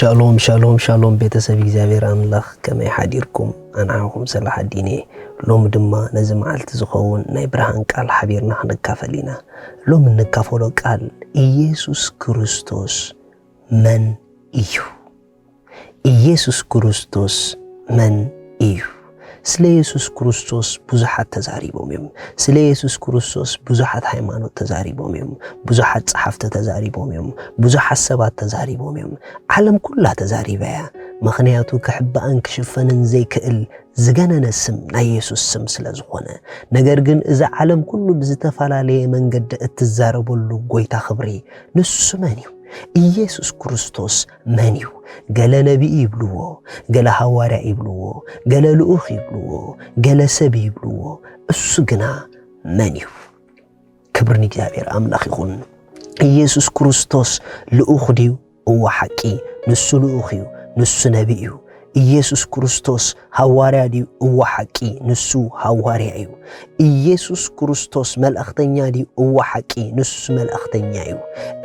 ሻሎም ሻሎም ሻሎም፣ ቤተሰብ እግዚኣብሔር ኣምላኽ፣ ከመይ ሓዲርኩም? ኣንዓኹም ሰላሕ ኣዲነ። ሎሚ ድማ ነዚ መዓልቲ ዝኸውን ናይ ብርሃን ቃል ሓቢርና ክንካፈል ኢና። ሎሚ እንካፈሎ ቃል ኢየሱስ ክርስቶስ መን እዩ? ኢየሱስ ክርስቶስ መን እዩ? ስለ ኢየሱስ ክርስቶስ ብዙሓት ተዛሪቦም እዮም። ስለ ኢየሱስ ክርስቶስ ብዙሓት ሃይማኖት ተዛሪቦም እዮም። ብዙሓት ጸሓፍቲ ተዛሪቦም እዮም። ብዙሓት ሰባት ተዛሪቦም እዮም። ዓለም ኩላ ተዛሪባ እያ። ምኽንያቱ ክሕባእን ክሽፈንን ዘይክእል ዝገነነ ስም ናይ ኢየሱስ ስም ስለ ዝኾነ። ነገር ግን እዛ ዓለም ኩሉ ብዝተፈላለየ መንገዲ እትዛረበሉ ጎይታ ክብሪ ንሱ መን እዩ? ኢየሱስ ክርስቶስ መን እዩ? ገለ ነቢይ ይብልዎ፣ ገለ ሃዋርያ ይብልዎ፣ ገለ ልኡኽ ይብልዎ፣ ገለ ሰብ ይብልዎ። እሱ ግና መን እዩ? ክብሪ ንእግዚኣብሔር ኣምላኽ ይኹን። ኢየሱስ ክርስቶስ ልኡኽ ድዩ? እወ ሓቂ፣ ንሱ ልኡኽ እዩ፣ ንሱ ነቢይ እዩ። ኢየሱስ ክርስቶስ ሃዋርያ ድዩ? እወ ሓቂ፣ ንሱ ሃዋርያ እዩ። ኢየሱስ ክርስቶስ መልእኽተኛ ድዩ? እወ ሓቂ፣ ንሱ መልእኽተኛ እዩ።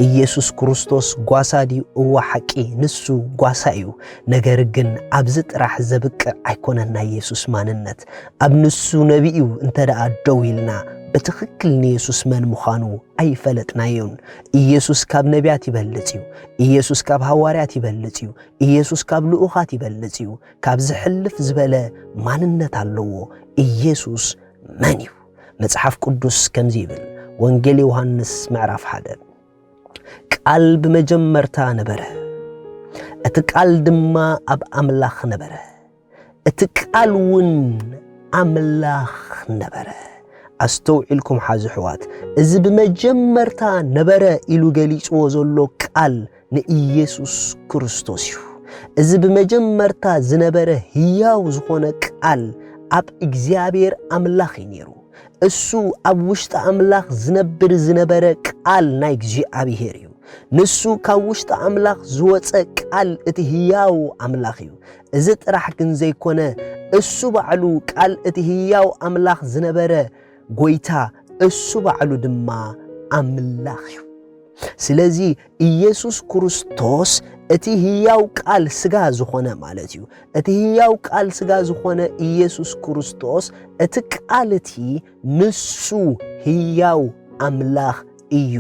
ኢየሱስ ክርስቶስ ጓሳ ድዩ? እወ ሓቂ፣ ንሱ ጓሳ እዩ። ነገር ግን ኣብዚ ጥራሕ ዘብቅዕ ኣይኮነን ናይ ኢየሱስ ማንነት። ኣብ ንሱ ነቢይ እዩ እንተ ደኣ ደው ኢልና፣ ብትኽክል ንየሱስ መን ምዃኑ ኣይፈለጥናዮን። ኢየሱስ ካብ ነቢያት ይበልጽ እዩ። ኢየሱስ ካብ ሃዋርያት ይበልጽ እዩ። ኢየሱስ ካብ ልኡኻት ይበልጽ እዩ። ካብ ዝሕልፍ ዝበለ ማንነት ኣለዎ። ኢየሱስ መን እዩ? መጽሓፍ ቅዱስ ከምዚ ይብል፣ ወንጌል ዮሃንስ ምዕራፍ ሓደ፣ ቃል ብመጀመርታ ነበረ፣ እቲ ቃል ድማ ኣብ ኣምላኽ ነበረ፣ እቲ ቃል እውን ኣምላኽ ነበረ። ኣስተውዒልኩም ሓዚ ኣሕዋት፣ እዚ ብመጀመርታ ነበረ ኢሉ ገሊጽዎ ዘሎ ቃል ንኢየሱስ ክርስቶስ እዩ። እዚ ብመጀመርታ ዝነበረ ህያው ዝኾነ ቃል ኣብ እግዚኣብሔር ኣምላኽ እዩ ነይሩ። እሱ ኣብ ውሽጢ ኣምላኽ ዝነብር ዝነበረ ቃል ናይ እግዚኣብሔር እዩ። ንሱ ካብ ውሽጢ ኣምላኽ ዝወጸ ቃል እቲ ህያው ኣምላኽ እዩ። እዚ ጥራሕ ግን ዘይኮነ፣ እሱ ባዕሉ ቃል እቲ ህያው ኣምላኽ ዝነበረ ጎይታ፣ እሱ ባዕሉ ድማ ኣምላኽ እዩ። ስለዚ ኢየሱስ ክርስቶስ እቲ ህያው ቃል ስጋ ዝኾነ ማለት እዩ። እቲ ህያው ቃል ስጋ ዝኾነ ኢየሱስ ክርስቶስ፣ እቲ ቃል እቲ ንሱ ህያው ኣምላኽ እዩ።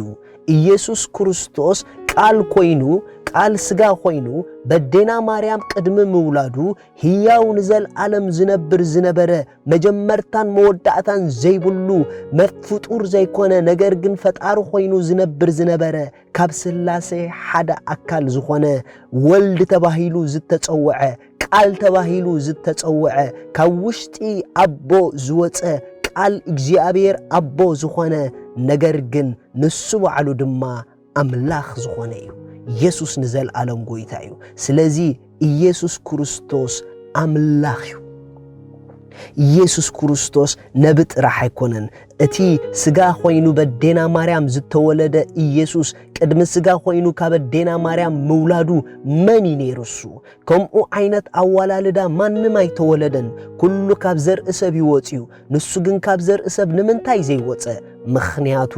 ኢየሱስ ክርስቶስ ቃል ኮይኑ፣ ቃል ስጋ ኮይኑ፣ በዴና ማርያም ቅድሚ ምውላዱ ህያው ንዘልኣለም ዝነብር ዝነበረ፣ መጀመርታን መወዳእታን ዘይብሉ፣ መ-፣ ፍጡር ዘይኮነ፣ ነገር ግን ፈጣሪ ኮይኑ ዝነብር ዝነበረ፣ ካብ ስላሴ ሓደ ኣካል ዝኾነ፣ ወልድ ተባሂሉ ዝተጸውዐ፣ ቃል ተባሂሉ ዝተጸውዐ፣ ካብ ውሽጢ ኣቦ ዝወጸ፣ ቃል እግዚኣብሔር ኣቦ ዝኾነ፣ ነገር ግን ንሱ ባዕሉ ድማ ኣምላኽ ዝኾነ እዩ። ኢየሱስ ንዘልኣለም ጎይታ እዩ። ስለዚ ኢየሱስ ክርስቶስ ኣምላኽ እዩ። ኢየሱስ ክርስቶስ ነቢ ጥራሕ ኣይኮነን። እቲ ስጋ ኮይኑ በዴና ማርያም ዝተወለደ ኢየሱስ፣ ቅድሚ ስጋ ኮይኑ ካብ ኣዴና ማርያም ምውላዱ መን እዩ ነይሩ እሱ? ከምኡ ዓይነት ኣወላልዳ ማንም ኣይተወለደን። ኩሉ ካብ ዘርኢ ሰብ እዩ ወጺኡ። ንሱ ግን ካብ ዘርኢ ሰብ ንምንታይ ዘይወጸ? ምኽንያቱ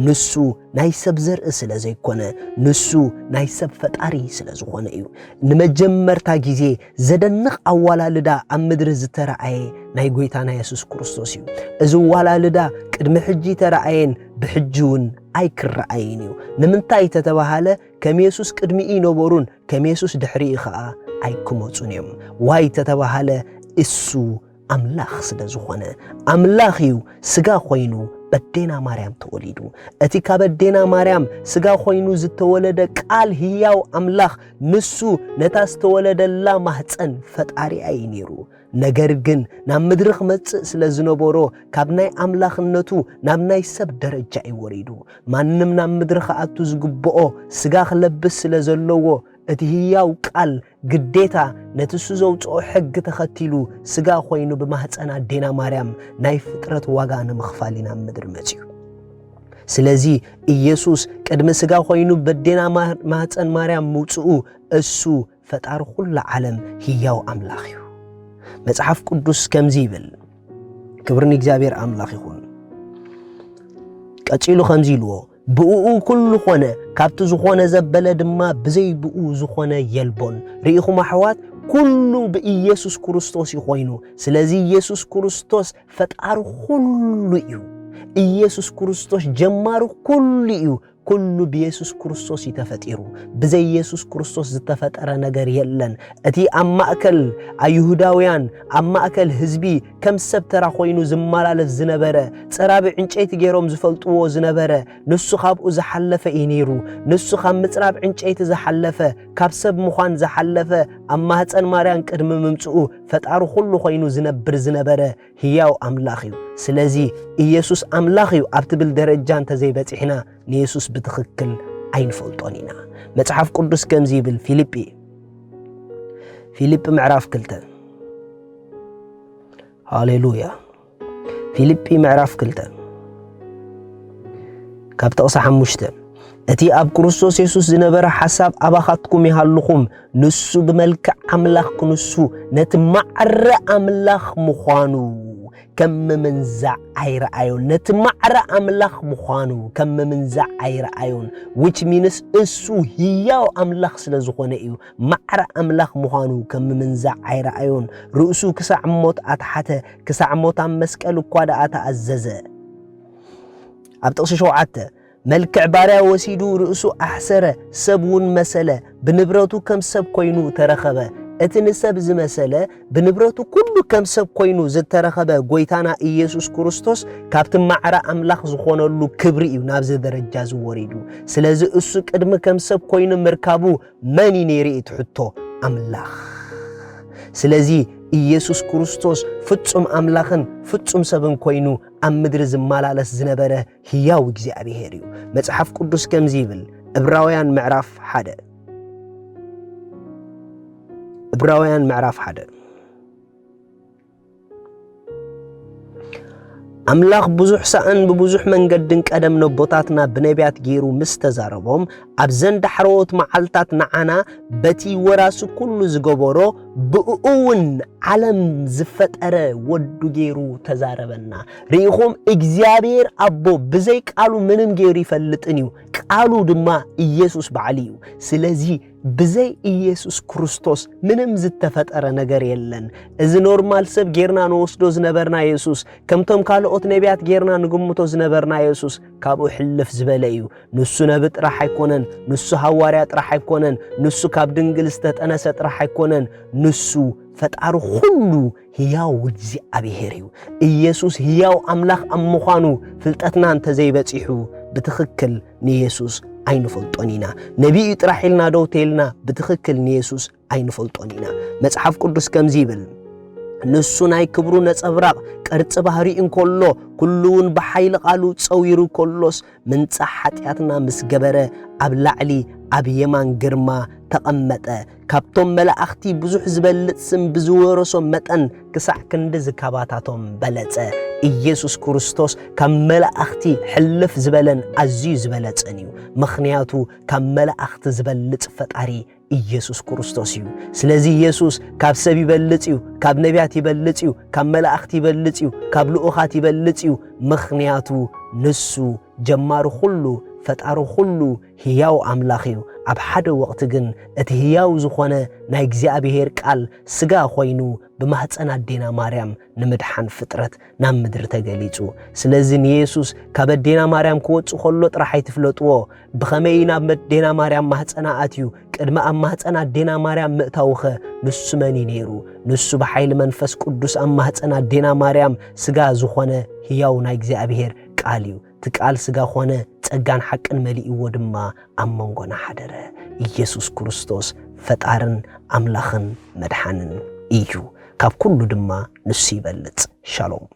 ንሱ ናይ ሰብ ዘርኢ ስለ ዘይኮነ፣ ንሱ ናይ ሰብ ፈጣሪ ስለ ዝኾነ እዩ። ንመጀመርታ ግዜ ዘደንቕ ኣወላልዳ ኣብ ምድሪ ዝተረኣየ ናይ ጎይታና የሱስ ክርስቶስ እዩ። እዚ ኣወላልዳ ቅድሚ ሕጂ ተረኣየን ብሕጂ እውን ኣይክረኣይን እዩ። ንምንታይ ተተባሃለ፣ ከም የሱስ ቅድሚኡ ይነበሩን ከም የሱስ ድሕሪኡ ኸኣ ኣይክመጹን እዮም። ዋይ ተተባሃለ፣ እሱ ኣምላኽ ስለ ዝኾነ፣ ኣምላኽ እዩ ስጋ ኮይኑ በዴና ማርያም ተወሊዱ። እቲ ካብ ኣዴና ማርያም ስጋ ኮይኑ ዝተወለደ ቃል ህያው ኣምላኽ፣ ንሱ ነታ ዝተወለደላ ማህፀን ፈጣሪኣ እዩ ነይሩ። ነገር ግን ናብ ምድሪ ክመጽእ ስለ ዝነበሮ፣ ካብ ናይ ኣምላኽነቱ ናብ ናይ ሰብ ደረጃ እዩ ወሪዱ። ማንም ናብ ምድሪ ክኣቱ ዝግብኦ ስጋ ክለብስ ስለ ዘለዎ፣ እቲ ህያው ቃል ግዴታ ነቲ እሱ ዘውጽኦ ሕጊ ተኸቲሉ ስጋ ኮይኑ ብማህፀን ኣዴና ማርያም ናይ ፍጥረት ዋጋ ንምኽፋል እዩ ናብ ምድሪ መጺኡ። ስለዚ ኢየሱስ ቅድሚ ስጋ ኮይኑ በዴና ማር-፣ ማህፀን ማርያም ምውጽኡ እሱ ፈጣሪ ኩላ ዓለም ህያው ኣምላኽ እዩ። መጽሓፍ ቅዱስ ከምዚ ይብል፣ ክብሪ ንእግዚኣብሔር ኣምላኽ ይኹን። ቀጺሉ ከምዚ ኢልዎ፣ ብእኡ ኩሉ ኾነ፣ ካብቲ ዝኾነ ዘበለ ድማ ብዘይ ብኡ ዝኾነ የልቦን። ርኢኹም ኣሕዋት፣ ኩሉ ብኢየሱስ ክርስቶስ እዩ ኾይኑ። ስለዚ ኢየሱስ ክርስቶስ ፈጣሪ ኩሉ እዩ። ኢየሱስ ክርስቶስ ጀማሪ ኩሉ እዩ። ኩሉ ብኢየሱስ ክርስቶስ እዩ ተፈጢሩ። ብዘይ ኢየሱስ ክርስቶስ ዝተፈጠረ ነገር የለን። እቲ ኣብ ማእከል ኣይሁዳውያን፣ ኣብ ማእከል ህዝቢ ከም ሰብ ተራ ኮይኑ ዝመላለስ ዝነበረ፣ ጸራቢ ዕንጨይቲ ገይሮም ዝፈልጥዎ ዝነበረ፣ ንሱ ካብኡ ዝሓለፈ እዩ ነይሩ። ንሱ ካብ ምጽራብ ዕንጨይቲ ዝሓለፈ፣ ካብ ሰብ ምዃን ዝሓለፈ፣ ኣብ ማህጸን ማርያም ቅድሚ ምምጽኡ ፈጣሪ ኩሉ ኮይኑ ዝነብር ዝነበረ ህያው ኣምላኽ እዩ። ስለዚ ኢየሱስ ኣምላኽ እዩ ኣብ ትብል ደረጃ እንተዘይበጺሕና፣ ንየሱስ ብትኽክል ኣይንፈልጦን ኢና። መጽሓፍ ቅዱስ ከምዚ ይብል፣ ፊልጲ፣ ፊልጲ ምዕራፍ ክልተ። ሃሌሉያ። ፊልጲ ምዕራፍ ክልተ ካብ ጥቕሲ ሓሙሽተ፣ "እቲ ኣብ ክርስቶስ የሱስ ዝነበረ ሓሳብ ኣባኻትኩም ይሃልኹም፣ ንሱ ብመልክዕ ኣምላኽ ክንሱ፣ ነቲ ማዕረ ኣምላኽ ምዃኑ ከም ምምንዛዕ ኣይረኣዮን።" ነቲ ማዕረ ኣምላኽ ምዃኑ ከም ምምንዛዕ ኣይረኣዮን። Which means እሱ ህያው ኣምላኽ ስለ ዝኾነ እዩ። ማዕረ ኣምላኽ ምዃኑ ከም ምምንዛዕ ኣይረኣዮን። ርእሱ ክሳዕ ሞት ኣትሓተ፣ ክሳዕ ሞት ኣብ መስቀል እኳ ደኣ ተኣዘዘ። ኣብ ጥቕሲ ሸውዓተ፣ "መልክዕ ባርያ ወሲዱ ርእሱ ኣሕሰረ፣ ሰብ እውን መሰለ፣ ብንብረቱ ከም ሰብ ኮይኑ ተረኸበ።" እቲ ንሰብ ዝመሰለ፣ ብንብረቱ ኩሉ ከም ሰብ ኮይኑ ዝተረኸበ ጎይታና ኢየሱስ ክርስቶስ፣ ካብቲ ማዕረ ኣምላኽ ዝኾነሉ ክብሪ እዩ ናብዚ ደረጃ እዚ ወሪዱ። ስለዚ እሱ ቅድሚ ከም ሰብ ኮይኑ ምርካቡ፣ መን እዩ ነይሩ እቲ ሕቶ? ኣምላኽ። ስለዚ ኢየሱስ ክርስቶስ ፍጹም ኣምላኽን ፍጹም ሰብን ኮይኑ ኣብ ምድሪ ዝመላለስ ዝነበረ ህያው እግዚኣብሔር እዩ። መጽሓፍ ቅዱስ ከምዚ ይብል፣ ዕብራውያን ምዕራፍ ሓደ፣ ዕብራውያን ምዕራፍ ሓደ፣ ኣምላኽ ብዙሕ ሳእን ብብዙሕ መንገድን ቀደም ነቦታትና ብነቢያት ገይሩ ምስ ተዛረቦም፣ ኣብዘን ዳሕረዎት መዓልታት ንዓና በቲ ወራሲ ኩሉ ዝገበሮ፣ ብእኡ እውን ዓለም ዝፈጠረ ወዱ ገይሩ ተዛረበና። ርኢኹም፣ እግዚኣብሔር ኣቦ ብዘይ ቃሉ ምንም ገይሩ ይፈልጥን እዩ። ቃሉ ድማ ኢየሱስ ባዕሉ እዩ። ስለዚ ብዘይ ኢየሱስ ክርስቶስ ምንም ዝተፈጠረ ነገር የለን። እዚ ኖርማል ሰብ ጌርና ንወስዶ ዝነበርና የሱስ፣ ከምቶም ካልኦት ነቢያት ጌርና ንግምቶ ዝነበርና የሱስ ካብኡ ሕልፍ ዝበለ እዩ። ንሱ ነቢ ጥራሕ ኣይኮነን፣ ንሱ ሃዋርያ ጥራሕ ኣይኮነን፣ ንሱ ካብ ድንግል ዝተጠነሰ ጥራሕ ኣይኮነን፣ ንሱ ፈጣሪ ኩሉ ህያው እግዚኣብሔር እዩ። ኢየሱስ ህያው ኣምላኽ ኣብ ምዃኑ ፍልጠትና እንተዘይበጺሑ፣ ብትኽክል ንየሱስ ኣይንፈልጦን ኢና። ነቢይ ጥራሕ ኢልና ደው ተይልና፣ ብትኽክል ንየሱስ ኣይንፈልጦን ኢና። መጽሓፍ ቅዱስ ከምዚ ይብል፣ "ንሱ ናይ ክብሩ ነጸብራቕ ቅርጺ ባህሪ እንከሎ፣ ኩሉ እውን ብሓይሊ ቃሉ ጸዊሩ ከሎስ፣ ምንጻሕ ሓጢኣትና ምስ ገበረ፣ ኣብ ላዕሊ ኣብ የማን ግርማ ተቐመጠ። ካብቶም መላእኽቲ ብዙሕ ዝበልጽ ስም ብዝወረሶ መጠን፣ ክሳዕ ክንዲ ዝካባታቶም በለጸ።" ኢየሱስ ክርስቶስ ካብ መላእኽቲ ሕልፍ ዝበለን ኣዝዩ ዝበለጸን እዩ። ምኽንያቱ ካብ መላእኽቲ ዝበልጽ ፈጣሪ ኢየሱስ ክርስቶስ እዩ። ስለዚ ኢየሱስ ካብ ሰብ ይበልጽ እዩ፣ ካብ ነቢያት ይበልጽ እዩ፣ ካብ መላእኽቲ ይበልጽ እዩ፣ ካብ ልኡኻት ይበልጽ እዩ። ምኽንያቱ ንሱ ጀማሪ ኩሉ፣ ፈጣሪ ኩሉ፣ ህያው ኣምላኽ እዩ። ኣብ ሓደ ወቕቲ ግን እቲ ህያው ዝኾነ ናይ እግዚኣብሔር ቃል ስጋ ኮይኑ ብማህፀን ኣዴና ማርያም ንምድሓን ፍጥረት ናብ ምድሪ ተገሊጹ። ስለዚ ንየሱስ ካብ ኣዴና ማርያም ክወጽእ ከሎ ጥራሕ ኣይትፍለጥዎ። ብኸመይ ናብ ኣዴና ማርያም ማህፀና ኣትዩ? ቅድሚ ኣብ ማህፀን ኣዴና ማርያም ምእታውኸ ንሱ መን እዩ ነይሩ? ንሱ ብሓይሊ መንፈስ ቅዱስ ኣብ ማህፀን ኣዴና ማርያም ስጋ ዝኾነ ህያው ናይ እግዚኣብሔር ቃል እዩ። እቲ ቃል ስጋ ኾነ፣ ጸጋን ሓቅን መሊእዎ ድማ ኣብ መንጎና ሓደረ። ኢየሱስ ክርስቶስ ፈጣርን ኣምላኽን መድሓንን እዩ። ካብ ኩሉ ድማ ንሱ ይበልጽ። ሻሎም።